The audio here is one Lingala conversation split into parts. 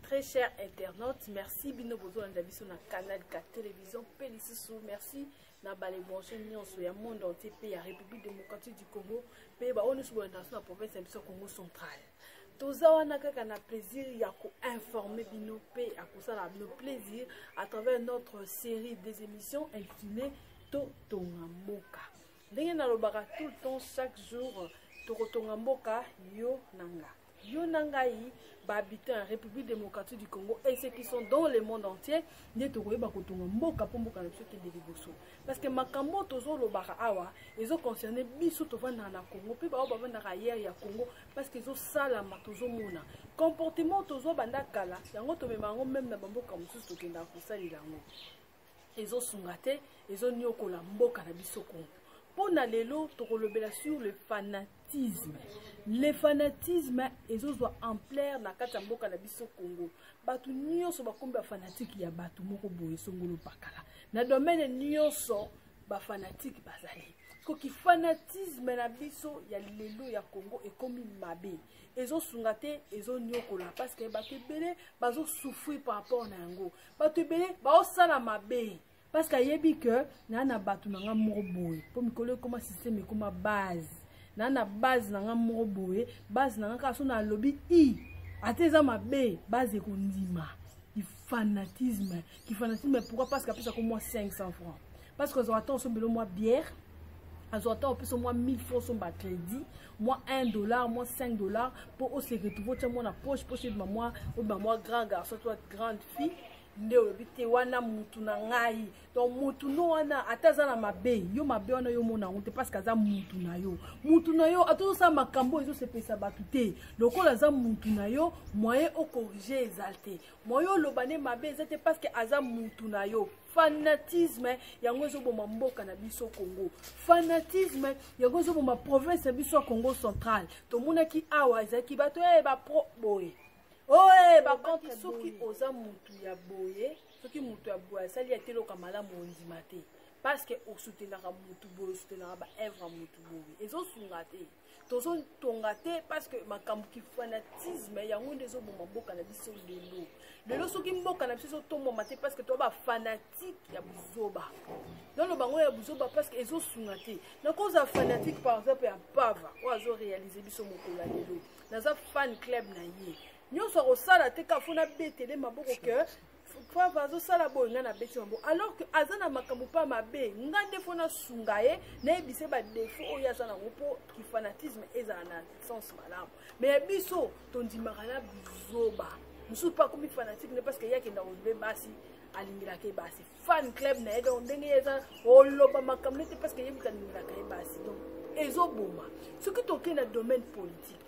Très chers internautes, merci bino bozolanda biso na Canal K Télévision pe lisusu merci na bale branche nyonso ya monde entier pe ya République démocratique du Congo pe ba oyo nyonso bolanda biso na province ya biso Congo central. Toza wana kaka na plaisir ya ko-informer bino pe ya kosala bino plaisir à travers notre série des émissions intitulée Totonga Mboka. Ndenge nalobaka tout le temps chaque jour tokotonga mboka yo na nga. Yo na ngai ba habitants ya République démocratique du Congo et ceux qui sont dans le monde entier nde tokoyeba kotonga mboka mpo mboka na biso ekende liboso. Parce que makambo tozolobaka awa ezo concerner biso tovandaka na Congo mpe baoyo bavandaka ailleurs ya Congo parce que ezosalama tozomona comportement tozwa banda kala yango tomema yango meme na bamboka mosusu tokendaka kosalela yango ezosunga te, ezoniokola mboka na biso Congo. Mpo na lelo tokolobela sur le fanatisme. Le fanatisme ezozwa ampleur na kati ya mboka na biso Congo. Bato nyonso bakomi ba fanatique ya bato moko boye songolo pakala. Na domaine nyonso ba fanatique bazali. Koki fanatisme na biso ya lelo ya Congo ekomi mabe. Ezosunga te, ezoniokola parce que bato ebele bazo souffrir par rapport na yango. Bato ebele baosala mabe parce que ayebi que na na bato na nga moko boye po mikolo ekoma système ekoma base na na base na nga moko boye base na nga kaka so nalobi i ata eza mabe base ekondima fanatisme ki fanatisme pourquoi parce que apesaka mwa 500 francs parce que azwaka ntango osombela mwa bière azwaka ntango opesa mwa 1000 francs osomba crédit mwa 1 dollar mwa 5 dollar mpo ose retrouve otya mwa na poche poche ebima mwa obima mwa grand garçon to grande fille nde olobi te wana mutu na ngai donc mutu no wana ata aza na mabe yo mabe wana yo omona yango te parce que aza mutu na yo mutu na yo ata ozosala makambo oyo ezosepelisa bato te lokola aza mutu na yo moyen okorige eza te moyen oloba nde mabe eza te parce que aza mutu na yo. Fanatisme yango ezoboma mboka na biso Congo. Fanatisme yango ezoboma province na biso ya Congo central. Tomonaki awa ezalaki bato eh, ba pro boye oye oh, ba contre. Soki oza mutu ya boye, soki mutu ya boye asali ya teloka malamu ondima te parce que osoutenaka mutu boye, osoutenaka ba œuvre ya mutu boye, ezosunga te, tozotonga te parce que makambo ki fanatisme yango nde ezoboma mboka na biso lelo. Lelo soki mboka na biso ezotombwama te parce que toza ba fanatique ya buzoba. Naloba yango ya buzoba parce que ezosunga te. Nakozala fanatique par exemple ya Pava oyo azorealize biso mokolo ya lelo, naza fan club na ye, nyonso akosala te kaka fo nabetele maboko ke Pava azosala boye, ngai nabeti maboko alors que aza na makambo pa mabe, ngai nde fo nasunga ye, nayebise ba défaut oyo aza nango mpo kifanatisme ezala na sens malamu. Mais ya biso tondimaka na buzoba mosusu mpe akomi fanatique ne parce que ye akenda kozwe basi, alingelaka ye basi fan club na ye, donc ndenge ye eza oloba makambo nete parce que ye moto alingelaka ye basi, donc ezoboma. Soki tokei na domaine politique,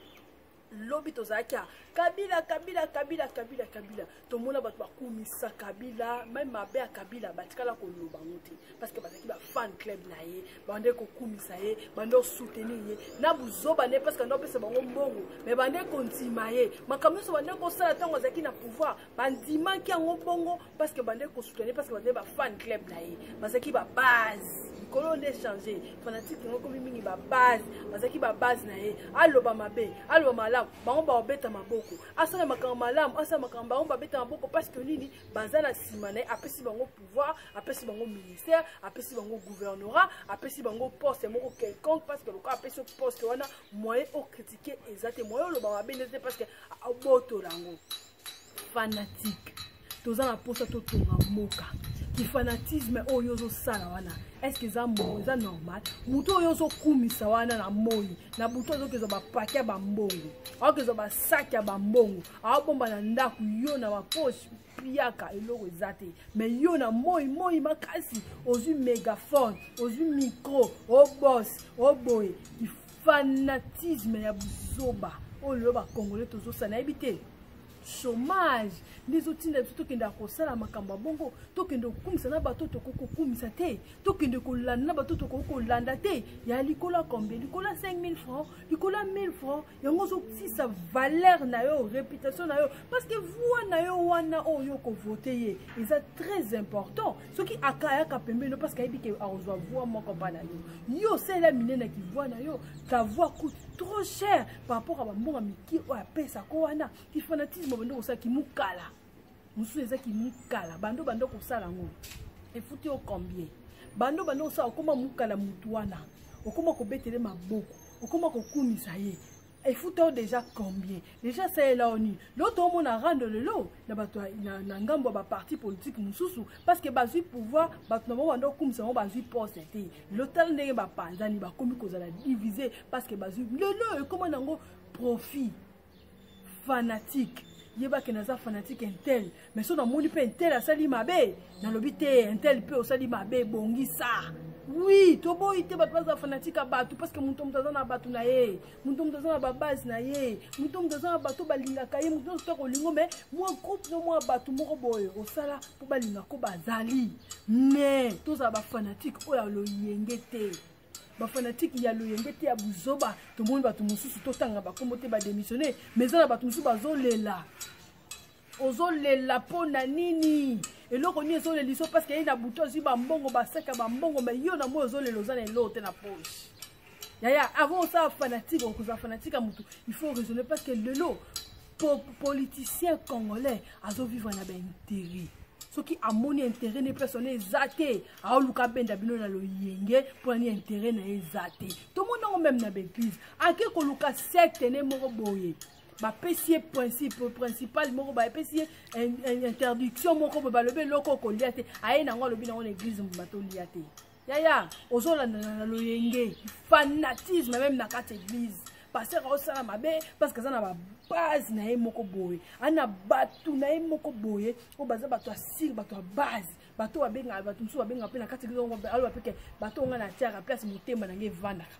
lobi tozalaki ya Kabila, Kabila, Kabila, Kabila, Kabila, tomona bato bakumisa Kabila, meme mabe ya Kabila batikala koloba yango te parce que bazalaki ba fan club na ye, bande kokumisa ye, bande kosoutenir ye na buzoba ne parce que bande kopesa bango mbongo, mais bande kondima ye makambo nyonso bande kosala ntango azalaki na pouvoir, bandimaki yango bongo parce que bande kosoutenir, parce que bazalaki ba fan club na ye, bazalaki ba base. Likolo nde change fanatique yango ekomi mingi ba base, bazalaki ba base na ye, aloba mabe aloba malamu bango babeta maboko, asala makambo malamu asala makambo bango babeta maboko parce que nini, baza na nsima na ye, apesi bango pouvoir, apesi bango ministère, apesi bango gouvernorat, apesi bango poste moko quelconque, parce que lokola apesi poste wana moyen ocritique eza te, moyen oloba mabe nde te parce que abotola yango. Fanatique toza na posa totonga mboka, kifanatisme oyo ozosala wana est-ce que eza mo eza normal? Moto oyo ozokumisa wana na moi na butu azokezwa bapake ya bambongo, aokezwa basaki ya bambongo, aobomba na ndako, yo na bapoche piaka eloko eza te, mais yo na moi moi makasi ozwi mégaphone, ozwi micro, obos oboye. Fanatisme ya buzoba oyo lelo bakongole tozosala, nayebi te chômage nde ezotinda biso tokende kosala makambo ya bongo, tokende kokumisa na bato tokoki kokumisa te, tokende kolanda na bato tokoki kolanda te. Ya likolo ya combien? Likolo ya 5000 francs, likolo ya 1000 francs, yango ozotisa valeur na yo, réputation na yo, parce que voix na yo wana oyo okovote ye eza très important. Soki akayaka pembeni parce que ayebi ke akozwa voix moko mpa na yo, yo osalela minene ki voix na yo, ta voix coûte Trop cher par rapport à bambongo miki oyo apesako wana. Ki fanatisme bando kosala kimukala. Mosusu eza kimukala. Bando bando kosala yango. Efuti yo combien? Bando bando kosala okoma mukala mutu wana. Okoma kobetele maboko. Okoma kokumisa ye. Efuta yo déjà combien? Déjà salela yo nini? Lelo toomona rando lelo na bato na ngambo ya baparti politique mosusu parce que bazwi pouvoir, bato na bango banda okumisa bango bazwi poste te. Lelo tala ndenge bapanzani, bakomi kozala divise parce que bazwi lelo ekoma nango profit fanatique. Yebake naza fanatique intel, mais so namoni mpe intel asali mabe, nalobi te intel mpe osali mabe, bongisa. Oui, toboyi te bato baza fanatique ya bato parce que moto moto aza na bato na ye, moto moto aza na babase na ye, moto moto aza na bato balingaka ye, moto nyonso kolingo, mais mwa groupe no mwa bato moko boye osala mpo balingaka ko bazali. Mais tozala bafanatique oyo ya loyenge te, bafanatike ya loyenge te ya buzoba. Tomoni bato mosusu, totanga bakombo te, badémissionne, mais eza na bato mosusu bazolela. Ozolela mpo na nini? Eloko nini ezoleliso? Parce que ye na butu azwi bambongo, basaka bambongo, mais yo na moi ozolela, oza na eloko te na poche. Yaya, avant osala fanatique, okozala fanatique ya motu, il faut raisonner parce que lelo politicien congolais azovivre na baintérêt. Soki amoni intérêt ne personne eza te, aoluka benda bino na loyenge mpona ni intérêt na ye eza te. Tomoni yango même na baeglise, ake koluka secte ne moko boye, bapesi ye principe principal moko, bapesi ye interdiction moko boye, balobi eloko okolia te, aye nango alobi nango na église mbuma tolia te. Yaya, ozolandana na loyenge, fanatisme même na kati église. Pasteur aosala mabe parce que aza na babase na ye moko boye, ana bato na ye moko boye oyo baza bato ya sire, bato ya base, bato babengaka, bato mosusu babengaka mpe na kati aloba mpe ke bato nga na tiaka place motema na ngai evandaka.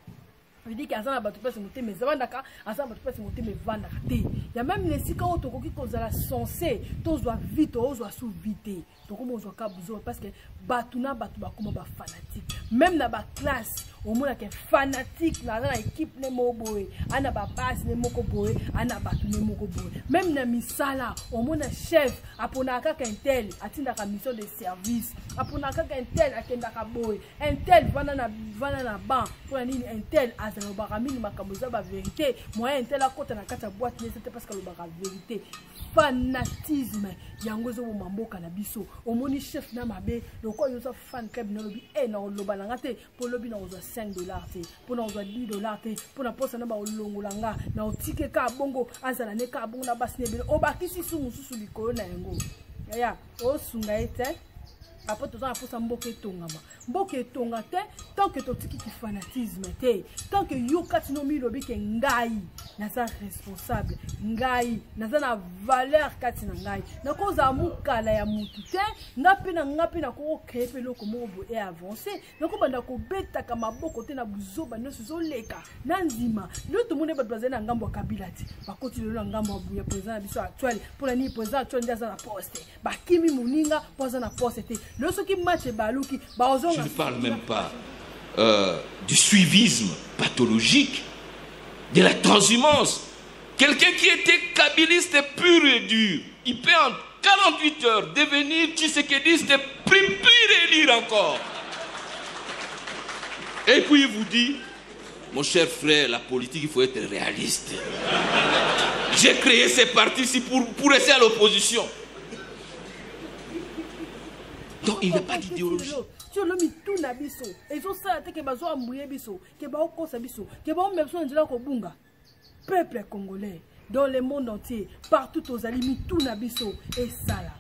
Veut dire aza na bato place motema evandaka, aza na bato place motema evandaka te. Ya même na esika oyo tokoki kozala censé tozwa vie, tozwa su vie te, tokoma ozwa ka buzoba parce que bato na bato bakoma bafanatique. Même na baclasse omonaka fanatique, naza na équipe ne moko boye, ana babase ne moko boye, ana bato ne moko boye. Même na misala omona chef aponaka kaka intel, atindaka mission de service, aponaka kaka intel, akendaka boye, intel vanda na vanda na ban. Mpona nini? Intel azalobaka mingi makambo eza bavérité, moyen intel akota na kati ya boîte nese te parce que alobaka vérité. Fanatisme yango ezoboma mboka na biso. Omoni chef na mabe, lokola yo oza fan club, nalobi e na koloba na nga te mpo lobi na kozwa 5 $ te, mpo na kozwa 10 $ te, mpo na mposa na bakolongola nga na otike ka bongo, azala ne ka bongo na basi na ebele, obakisi su mosusu likolo na yango. Yaya, osunga ye te. Apo toza na mposa mboka etongama, mboka etonga te tant que totiki kifanatisme te, tant que yo kati no milobi ke ngai naza responsable, ngai naza na valeur kati na ngai, nakozala mokala ya motu te, nga mpe na nga mpe nakokocréer mpe eloko moko boye e avance, nakobanda kobetaka maboko te na buzoba nyonso ezoleka na ndima. Lelo tomoni bato bazali na ngambo ya Kabila te, bakoti lelo na ngambo ya président na biso actuel. Mpona nini? Président actuel nde aza na poste, bakimi moninga mpo aza na poste te. Lelo soki match ebaluki, bazonga. Je ne parle même pas du suivisme pathologique, de la transhumance. Quelqu'un qui était kabiliste pur et dur, il peut en 48 heures devenir tshisekediste pur et dur encore. Et puis il vous dit, mon cher frère, la politique, il faut être réaliste. J'ai créé ces partis-ci pour rester à l'opposition. Donc il n'y a pas d'idéologie. Ti olo mitu na biso ezosala te ke bazoambuye biso, ke baokosa biso, ke baomema biso na nzela kobunga. Peuple congolais dans le monde entier, partout tozali, mitu na biso esala,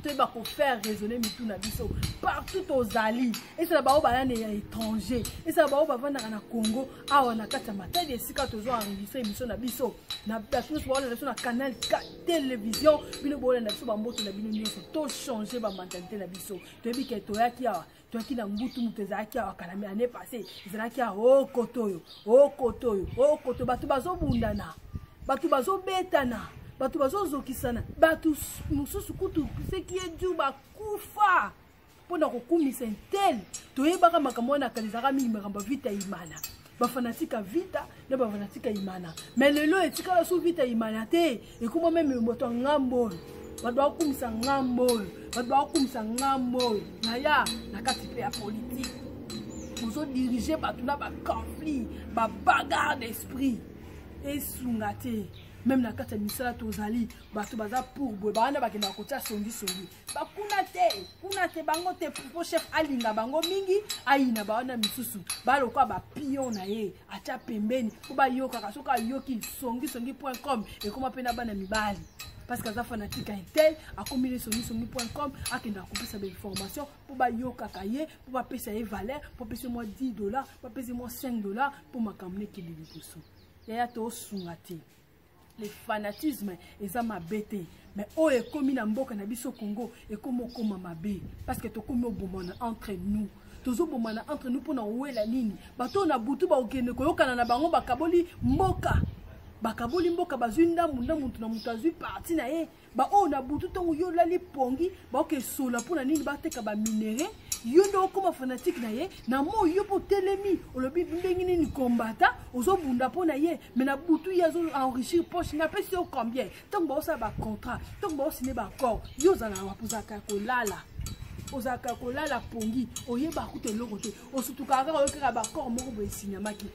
toyeba kofaire raisonner mitu na biso partout tozali. Esala bao bayane ya étranger, esala bao bavandaka na Congo awa na kati ya Matadi, esika tozwa enregistre émission na biso, na bato nyonso baolanda biso na Canal K Télévision, bino boolanda biso, bamboto na bino nyonso. Tochange bamentalité na biso. Toyebi ke toyaki awa, toyaki na ngutu, moto ezalaki awa kala, mais année passé ezalaki awa, okoto oyo, okoto oyo, okoto, bato bazobundana, bato bazobetana, bato bazozokisana, bato mosusu kutu seki edu bakufa mpona kokumisa intel. Toyebaka makambo wana akalizaka mingi makambo ya Vita Imana, bafanatique ya Vita na bafanatique ya Imana. Mais lelo etikala su Vita Imana te, ekoma même moto ya ngambo oyo, bato bakokumisa ngambo oyo, bato bakokumisa ngambo oyo. Naya na kati mpe ya politike. Bozodirige bato na baconflit, babagarre d'esprit, esunga te. Meme na kati ya misala tozali, bato baza pour boye, bawana bakendaka kotia songisongi bakuna te, kuna te, bango te, po chef alinga bango mingi, ayina bawana misusu balokwa bapion na ye atya pembeni mpo bayokaka. Soki ayoki songisongi point com ekóma mpe na bana mibali, parce que aza fanatique ya intel, akomi ne songisongi point com, akendaka kopesa bainformation mpo bayokaka ye, mpo bapesa ye valeur, mpo apesa mwa 10 $, bapesa mwa 5 $, mpo makambo nekende liboso. Yaya, tosunga te. Le fanatisme eza mabe te, mais oyo ekómi na mboka na biso Congo ekómi okóma mabe, parce que tokómi obomana entre nous. Tozobomana entre nous mpona owela nini? Bato oyo na butu bakokende koyokana na bango, bakaboli mboka, bakaboli mboka, bazwi ndambu ndambu, mutu na moto azwi parti na ye. Baoyo na butu, ntongo yo olali pongi, baokesola mpona nini? Bateka baminerais. Yo nde okóma fanatique na ye na moi, yo mpo otelemi, olobi ndenge nini kombata, ozobunda mpo na ye, mais na butu ye azo enrichir poche. Napesi yo combien? Ntango baosala bacontrat, ntango baosine baaccord, yo ozalaka wapi? Ozalaka kolala, ozalaka kolala pongi, oyebaka kuta eloko te, osutukaka kaka, oyokaka baaccord moko boye esinyamaki.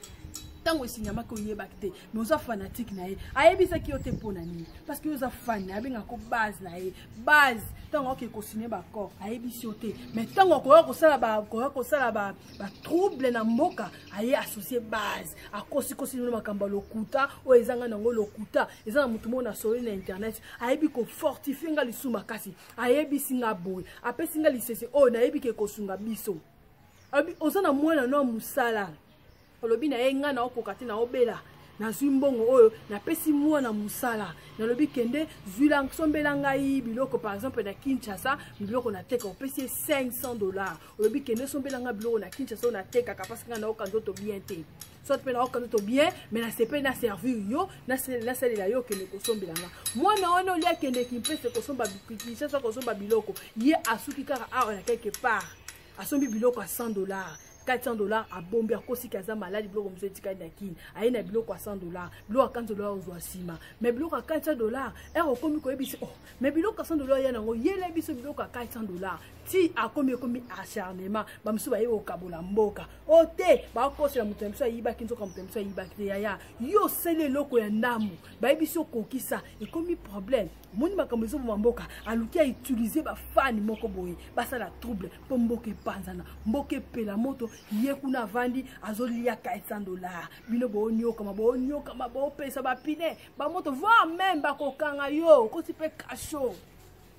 Ntango esinyamaki, oyebaki te, mais oza fanatique na ye. Ayebisaki yo te. Mpo na nini? Parce que yo oza fan na ye, abengaka base na ye. Base, ntango akoki kosine baaccord, ayebisi yo te, mais ntango akoya kosala batrouble na mboka, aye associe base, akosikosi nino makambo ya lokuta oyo ezanga nango lokuta. Eza na motu moko na soli na internet, ayebi kofortifie nga lisu makasi, ayebisi nga boye, apesi nga lisese oyo nayebi ke kosunga biso. Oza na mwana no ya mosala, olobi na ye: "Ngai naokoka te, naobela, nazwi mbongo oyo, napesi mwana mosala, nalobi kende zwila, sombela ngai biloko, par exemple na Kinshasa, biloko nateka." Opesi ye 500 $, olobi: "Kende sombela ngai biloko na Kinshasa oyo natekaka, parce ngai naoka nzoto bien te, soit mpe naoka nzoto bien, mais nasepeli na servir yo, nasalela yo, okende kosombela nga." Mwana wana oli akendeki mpese kosomba Kinshasa, kosomba biloko, ye asuki kaka awa na quelque part, asombi biloko ya 100 $, 400 $, abombi, akosiki aza maladi, biloko mosusu etikali na kini. Aye na biloko ya 100 $, biloko ya 400 $ ozwa nsima, mais biloko ya 400 $, ere okomi koyebisi: "Oh, mais biloko ya 100 $ ya nango, yela biso biloko ya 400 $." Ti akomi, ekomi acharnement. Bamosusu bayebi kokabola mboka o te, bakosela moto na biso ayibaki, nzoka moto na biso ayibaki te. Yaya, yo osali eloko ya ndambo, bayebisi okokisa, ekomi problème. Omoni makambo ezoboma mboka. Aluki autilize bafani moko boye, basala trouble mpo mboka epanzana, mboka epela moto. Ye kuna avandi, azolia 400 $, bino boonyokama, boonyokama, boopesa bapine bamoto, voire même bakokanga yo, okoti mpe cachot,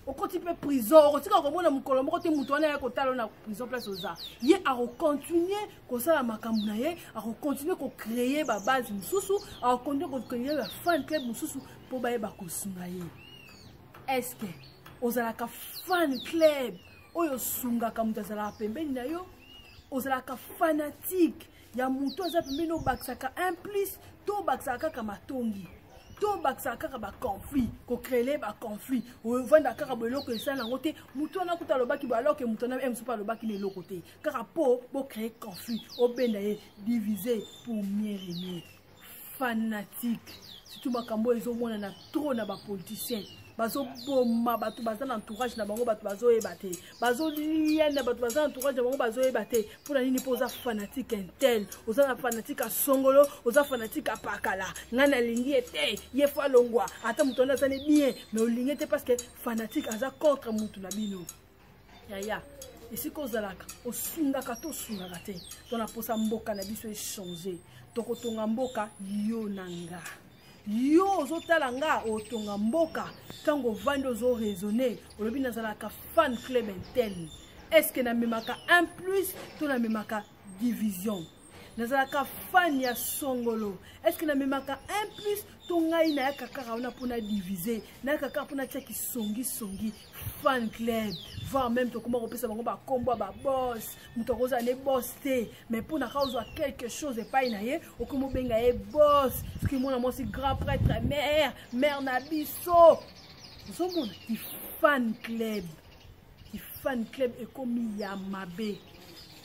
okoti mpe prison, okotika komona mokolo moko te moto wana ya kotala na prison place oza. Ye akocontinue kosala makambo na ye, akocontinue kocréer babase mosusu, akocontinue kocréer bafan club mosusu mpo bayeba kosunga ye. Est-ce ozalaka fan club oyo osungaka moto azalaka pembeni na yo? Ozalaka fanatique ya moto aza pembeni, obakisaka un plus, to obakisaka kaka matongi, to obakisaka kaka baconflit, kocréer baconflit, ovanda kaka bo eloko esala yango te? Motu wana kuta alobaki bo, alors ke motu wana mosusu mpe alobaki na eloko te, kaka mpo bocréer conflit, obenda ye, diviser pour mieux régner. Fanatique, surtout makambo oyo ezomonana trop na bapoliticien, bazoboma bato baza na entourage na bango, bato bazoyeba te, bazolia na bato baza na entourage na bango, bazoyeba te. Mpona nini? Mpo oza fanatique intel, oza na fanatique ya songolo, oza fanatique ya pakala. Ngai nalingi ye te, ye fo alongwa. Ata moto wana aza ne bien, mais olingi te, parce que fanatique aza contre motu na bino. Yaya, esika ozalaka, osungaka to osungaka te? To na mposa mboka na biso echange, tokotonga mboka, yo na nga. Yo ozotala nga, otonga mboka. Ntango ovandi, ozoraisonne, olobi: "Nazalaka fan club intel, est-ce namemaka un plus to namemaka division? Nazalaka fan ya songolo, est-ce namemaka un plus to ngai nayaka kaka wana mpona divise, nayaka kaka mpona tiaki songisongi?" Fan club, voire même tokoma kopesa bango bakombo ya baboss. Moto akozala ne boss te, mais mpona kaka ozwa quelque chose epai na ye, okomi obenga ye boss. Soki mwana mwasi, grand prêtre, mare, mare na biso. Ozomona kifan club, kifan club ekomi ya mabe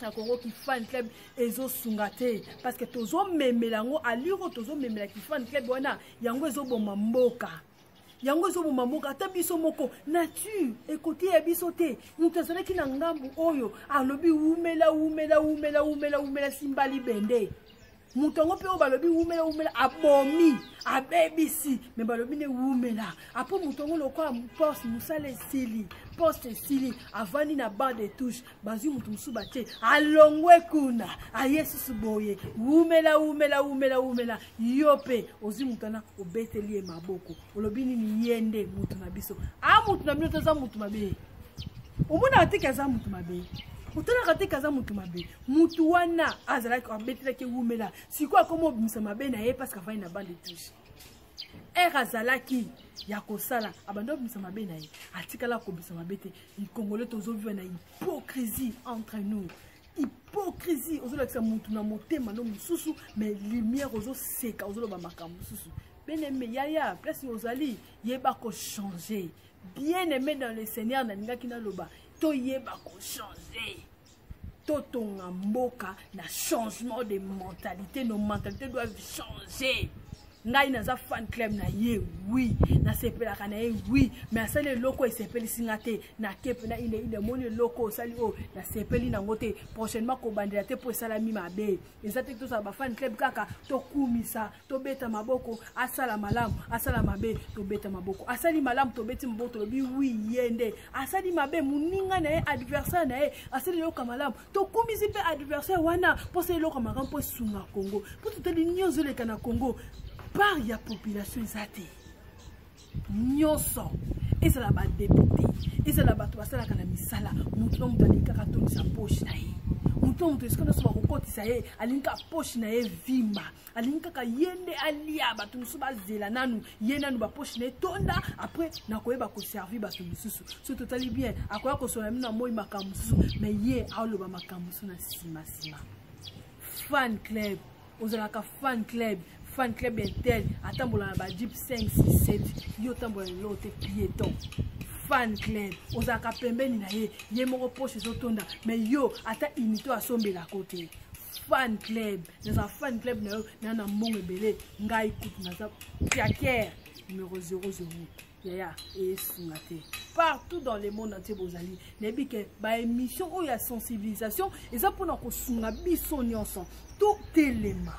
na Kongo. Kifan club ezosunga te, parce que tozomemela yango aliro, tozomemela kifan club wana, yango ezoboma mboka. Yango ezoboma mboka. Ata biso moko nature ekoteya biso te. Moto azalaki na ngambu oyo alobi wumela wumela wumela wumela wumela, simba libende. Moto yango mpe oyo balobi wumela wumela abomi, abebisi, me balobi nde wumela. Apo moto yango lokola poste mosala esili, poste esili, avandi na banc de touche, bazwi moto mosusu batie, alongwe kuna, aye susu boye wumela wumela wumela wumela. Yo mpe ozwi moto wana, obeteli ye maboko, olobi nini? Ye nde moto na biso. A moto na bino te, aza moto mabe. Omonaka te ke aza moto mabe, otalaka te ke aza moto mabe. Motu wana azalaki abetelaki wumela, sikoyo akoma obimisa mabe na ye parce que avandi na banc de touche. Ere azalaki ya kosala, abandi obimisa mabe na ye, atikala kobimisa mabe te. Congolais tozovivre na hypocrisie entre nous, hypocrisie. Ozolakisa mutu na motema no mosusu, mais lumière ozoseka, ozoloba makambo mosusu. Bien aimé yaya, place ozali, yeba kochanger. Bien aimé dans le Seigneur, nalingaki naloba toyeba kochanger, totonga mboka na changement de mentalité. Nos mentalités doivent changer. Ngai naza fan club na ye, oui, nasepelaka na ye, oui, mais asali eloko esepelisi nga te. Nake mpena ine ine, moni eloko osali oyo nasepeli nango te, prochainement kobandela te mpo esalami mabe. Eza te tozala bafan club kaka tokumisa, tobeta maboko. Asala malamu, asala mabe, tobeta maboko. Asali malamu, tobeti maboko, tolobi oui, ye nde. Asali mabe, moninga na ye, adversaire na ye asali eloko malamu, tokumisi mpe adversaire wana mpo asali eloko malamu mpo esunga Congo. Mpo totali nyonso eleka na Congo, part ya population eza te. Nyonso ezala badéputé, ezala bato basalaka na misala, motu na moto alingi kaka atondisa poche na ye. Motu na moto, esika nyonso bakokotisa ye, alingi kaka poche na ye vimba, alingi kaka ye nde alia, bato mosusu bazela nanu ye nanu bapoche na ye tonda, après nakoyeba koservir bato mosusu. Soki totali bien, akoya kosola mino na moi makambo mosusu, mais ye aoloba makambo mosusu na nsima nsima. Fan club, ozalaka fan club, fan club un tel atambola na bajeep 5 6 7, yo otambola lelo te, piéton. Fan club, ozalaka pembeni na ye, ye moko poche ezotonda, mais yo ata unité asombelako te. Fan club, naza fan club na yo, na na mbongo ebele, ngai kutu naza piakere numéro 00. Yaya, esunga te. Partout dans le monde entier bozali, nayebi ke baémission oyo ya sensibilisation eza mpona kosunga biso nyonso. Totelema,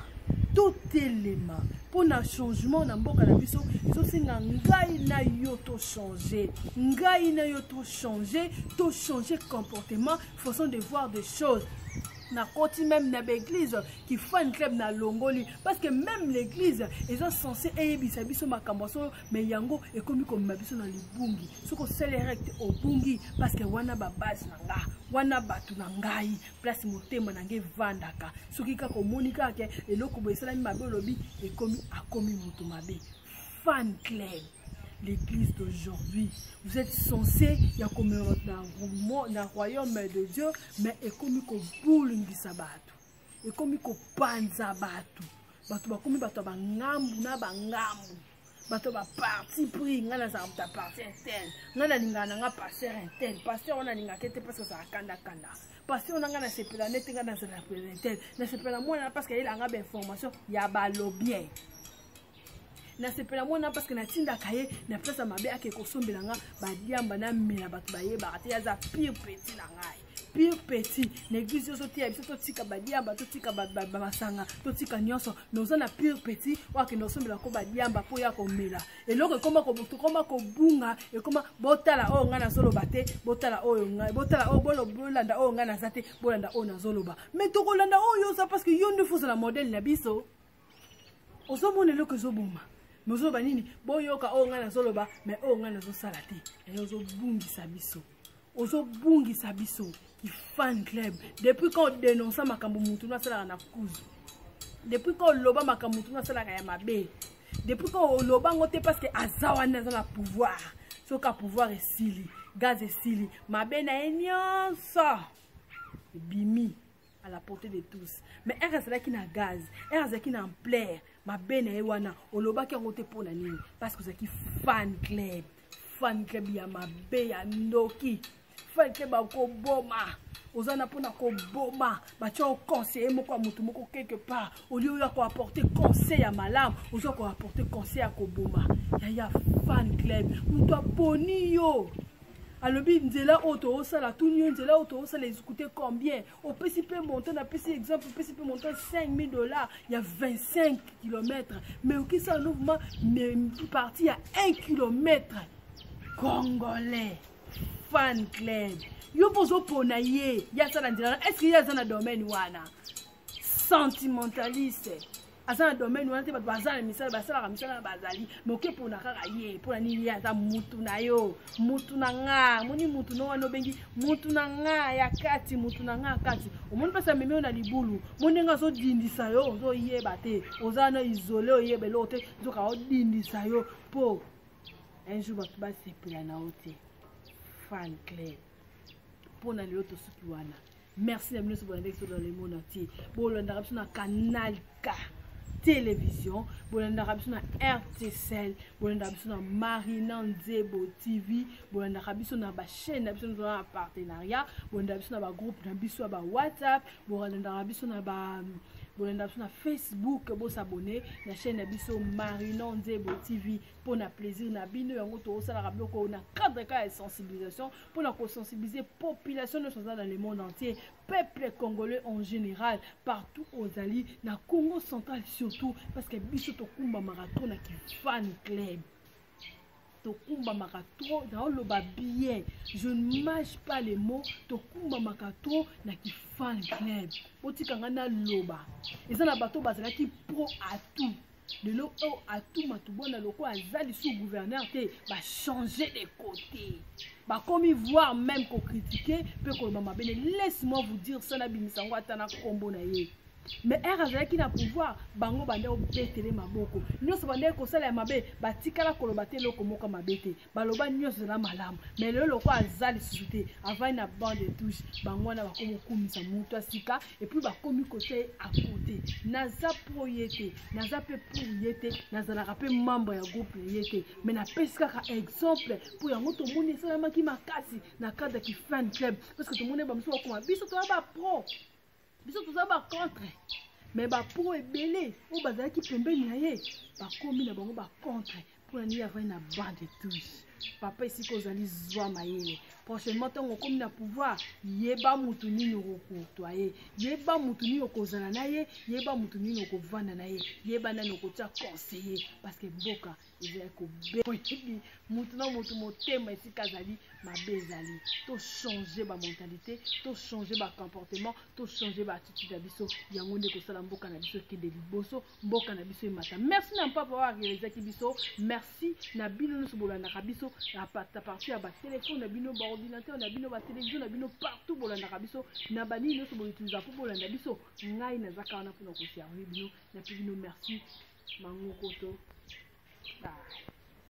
totelema mpona changement na mboka na biso. Ezosenga ngai na yo tochange, ngai na yo tochange, tochange comportement, façon de voir des choses. Nakoti même na baeglise ki fan club na longoli, parce que même l'église eza censé eyebisa biso makambo ya solo, mais yango ekomi komema biso na libungi. Soki osali rect, obungi, parce que wana babase na nga, wana bato na ngai, place motema na ngai evandaka. Soki kaka omoni kaka ke eloko boye esalami mabe, olobi ekomi akomi moto mabe. Fan club, l'église d'aujourd'hui, vous êtes censé ya komema na royaume de Dieu, mais ekomi kobulungisa bato, ekomi kopanza bato. Bato bakomi bato ya bangambu na bangambu, bato baparti pris. Ngai nazala moto ya parti un tel, ngai nalingaka na nga pasteur un tel, pasteur wana alingaka te parce azala kandakanda, pasteur wana ngai nasepela nete, ngai nazala un tel, nasepela mwana parce que ayelanga bainformation ya balobien, nasepela mwana parce que natindaka ye na place ya mabe, ake kosombela nga badiamba namela, bato bayebaka te, aza pire petit na ngai, pire petit na église. Ozoteya biso totika badiamba, totika bamasanga, totika nyonso, mais oza na pire petit oyo akende kosombela ko badiamba mpo ya komela. Eloko ekoma, tokoma kobunga, ekoma botala oyo ngai nazoloba te, botala oyo ngai, botala oyo, bolanda oyo ngai naza te, bolanda oyo nazoloba. Mais tokolanda oyo oza parce que yo nde fozala modèle na biso. Ozomona eloko ezoboma, mais ozoloba nini? Boyoka oyo ngai nazoloba, mais oyo ngai nazosala te. Yaye, ozobungisa biso, ozobungisa biso. Fan club, depuis quand odénonça makambo mutu no asalaka na kuzu? Depuis quand oloba makambo mutu no asalaka ya mabe? Depuis quand oloba yango te? Parce que aza wana, aza na pouvoir. Soki pouvoir esili, gaz esili, mabe na ye nyonso ebimi à la portée de tous. Mais ere azalaki na gaz, ere azalaki na ampleur, mabe na ye wana olobaki yango te. Mpo na nini? Parce que ozalaki fan club, fan club ya mabe, ya ndoki. Fan club akoboma oza na mpona koboma batya yo conseiller moko ya motu moko quelque part olie oya koapporte conseil ya malamu oza koapporte conseil ya koboma. Yaya, fan club, moto aponi yo, alobi nzela oyo toosala, tuni yo nzela oyo toosala ezikute combien, opesi mpe montant. Napesi exemple, opesi mpe montant 5000 $ ya 25 km, mais okisala no vraiment partie ya 1 km. Congolais, fan club, yo mpo ozopona ye, ye asala nzela wana, est-ce ye aza na domaine wana? Sentimentaliste, aza na domaine wana te. Bato baza na misala, basalaka misala na bazali, mais oke mpona kaka ye. Mpona nini? Ye aza mutu na yo, mutu na nga. Moni mutu no wana obengi mutu na nga ya kati, mutu na nga ya kati. Omoni mpasi amemi yo na libulu mo ndenge azodindisa yo, ozoyeba te, oza na isole, oyeba eloko te, nzoka odindisa yo mpo un jour bato basepela na yo te. Fan club, mpona lelo tosuki wana. Merci na bino nyonso bolandaki biso dans le monde entier. Bolandaka biso na Canal K Télévision, bolandaka biso na RTCL, bolandaka biso na Marina Nzebo TV, bolandaka biso na bachaîne na biso nyonso na partenariat, bolandaka biso na bagroupe na biso ya baWhatsApp, bolandaka biso na ba bolandaka biso na Facebook. Bosabonner na chaîne na biso Marina Nzebo TV mpona plaisir na bino. Yango tokosalaka biloko na cadre ka ya sensibilisation, mpona kosensibiliser population nyonso aza dans le monde entier, peuple congolais en général, partout ozali, na Congo Central surtout, parce que biso tokumbamaka trop na kifan club, tokumbamaka trop. Naoloba bien, je ne mâche pas les mots, tokumbamaka trop na kifan club. Botika ngai naloba, eza na bato bazalaki pro Atou. Lelo oyo Atou Matubuana lokola aza lisusu gouverneur te, bachange de côté, bakomi voir même kocritiquer mpe koloba mabe. Ne laisse-moi vous dire ça, nabimisa yango ata na nkombo na ye. Mais ere azalaki na pouvoir, bango bande obetele maboko. Nyonso bandeki kosala ya mabe, batikala koloba te eloko moko mabe te, baloba nyonso ezala malamu. Mais lelo lokola aza lisusu te, avandi na banc de touche, bango wana bakomi kokumisa moto ya sika et puis bakomi kotia ye à côté. Naza pro ye te, naza mpe pour ye te, nazalaka mpe membre ya groupe na ye te, mais napesi kaka exemple mpo yango tomoni esalamaki makasi na cadre ya kifan club, parce que tomoni bamosusu bakoma biso toza bapro, biso toza bacontre. Mais bapro ebele oyo bazalaki pembeni na ye bakomi na bango bacontre. Mpona nini? Avandi na banc de touche. Papa, esika ozali, zwa mayele. Prochainement ntango okomi na pouvoir, yeba mutu nini okokotwa ye, yeba mutu nini okozala na ye, yeba mutu nini okovanda na ye, yeba nani okotia conseiller, parce que mboka ezali kobe. Oyebi mutu na mutu motema esika azali mabe ezali. Tochange bamentalité, tochange bacomportement, tochange baattitude ya biso. Yango nde kosala mboka na biso ekende liboso, mboka na biso emata. Merci na mpapa oyo arealizaki biso. Merci na bino nyonso bolandaka biso à partir ya batelefone na bino, baordinateur na bino, batelevizio na bino, partout bolandaka biso na banini nyonso boutiliza mpo bolanda biso. Ngai naza kaka wana mpona koservir bino. Nape bino merci mangokoto. Bye.